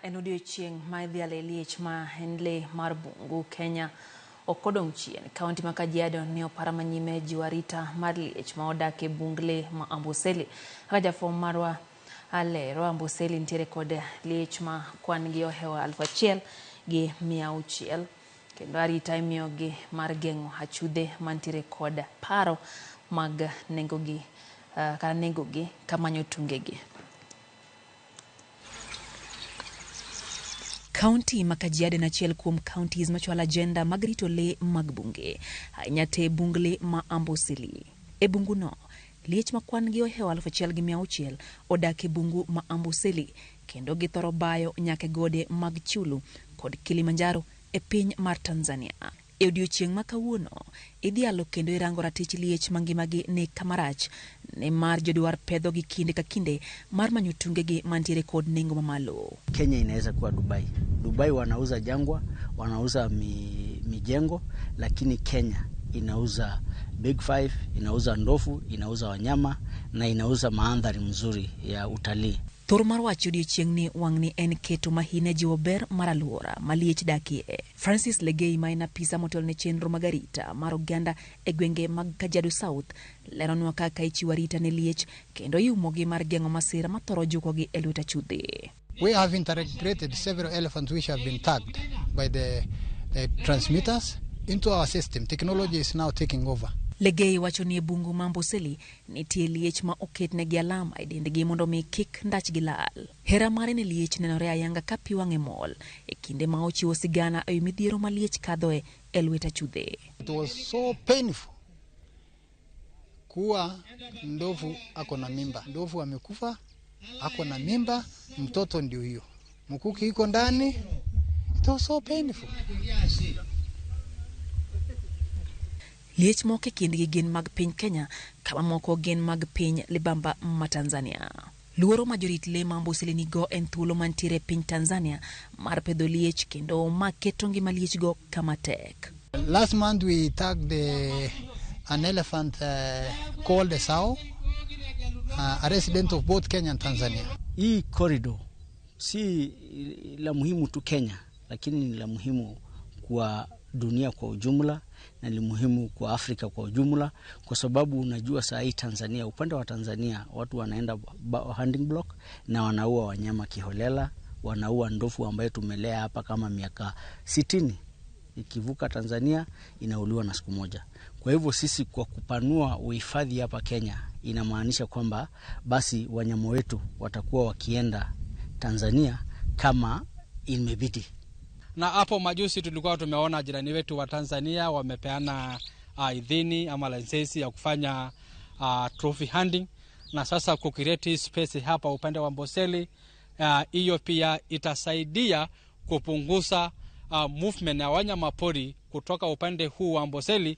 En odiochieng' ma idhiale liech ma en lee mar bungu Kenya ok odong' chien. Kaunti ma Kajiado ne opara manyime jiwo arita mar liech ma odak e bung lee ma Amboseli. Kaka jafwambo marwa alero, Amboseli nitiere kod liech ma kwan gi ohewo 1600 kendo arita imiyogi mar geng'o achudhe mantiere kod paro mag nengogi kata negogi kamanyo tungegi. Kaunti ma Kajiado en achiel kuom counties machwalo agenda mag rito lee mag bunge, ahinya te bung lee ma Amboseli. E bungu no, liech ma kwan gi ohewo 1600 odak e bungu ma Amboseli kendo githoro bayo nyaka e gode mag Chyulu kod Kilimanjaro e piny mar Tanzania. E odiochieng' ma kawuono, idhialo kendo irango ratich liech mangimagi ni kamarach nimar jodwar pedhogi kinde ka kinde mar manyo tungegi mantiere kod nengo mamalo. Kenya inaweza kuwa Dubai. Dubai wanauza jangwa, wanauza mijengo, lakini Kenya inauza Big Five, inauza ndovu, inauza wanyama na inauza mandhari mzuri ya utalii. Thor mar wach odiochieng' ni wang'ni en keto mahine jiwo ber mar alwora ma liech dakie. Francis Legei ma en apisa motelo ne chenro mag arita mar oganda e gwenge mag Kajiado South leronwa kaka ichiwo arita ne liech kendo iumogi mar geng'o masira mathoro jukogi e lwet achudhe. We have integrated several elephants which have been tagged by the transmitters into our system. Technology is now taking over. Legei wacho ni e bungu ma Amboseli nitie liech ma oketnegi alama e dendgi mondo mi kik ndachgi lal. Hera mare ne liech nenore ayanga ka pi wang'e mol e kinde ma ochiwo sigana ewi midhiero ma liech kadhoe e lwet achudhe. It was so painful kuwa ndovu ako na mimba, ndovu amekufa, ako na mimba, mtoto ndio hiyo, mkuki iko ndani. It was so painful. Liech moko e kindgi gin mag piny Kenya kama moko gin mag piny libamba ma Tanzania. Luoro ma jorit lee ma Amboseli nigo en thuolo mantiere e piny Tanzania mar pedho liech kendo ma keto ngima liechgo kama tek. Last month we tagged an elephant called Esau, a resident of both Kenya and Tanzania. Hii corridor si la muhimu tu Kenya, lakini ni la muhimu kwa dunia kwa ujumla na ni muhimu kwa Afrika kwa ujumla, kwa sababu unajua saa hii Tanzania, upande wa Tanzania watu wanaenda hunting block na wanaua wanyama kiholela, wanaua ndovu ambayo tumelea hapa kama miaka 60. Ikivuka Tanzania inauliwa na siku moja. Kwa hivyo sisi kwa kupanua uhifadhi hapa Kenya inamaanisha kwamba basi wanyama wetu watakuwa wakienda Tanzania kama imebidi. Na hapo majuzi tulikuwa tumeona jirani wetu wa Tanzania wamepeana idhini ama license ya kufanya trophy hunting, na sasa kucreate space hapa upande wa Amboseli, hiyo pia itasaidia kupunguza movement ya wanyama pori kutoka upande huu wa Amboseli.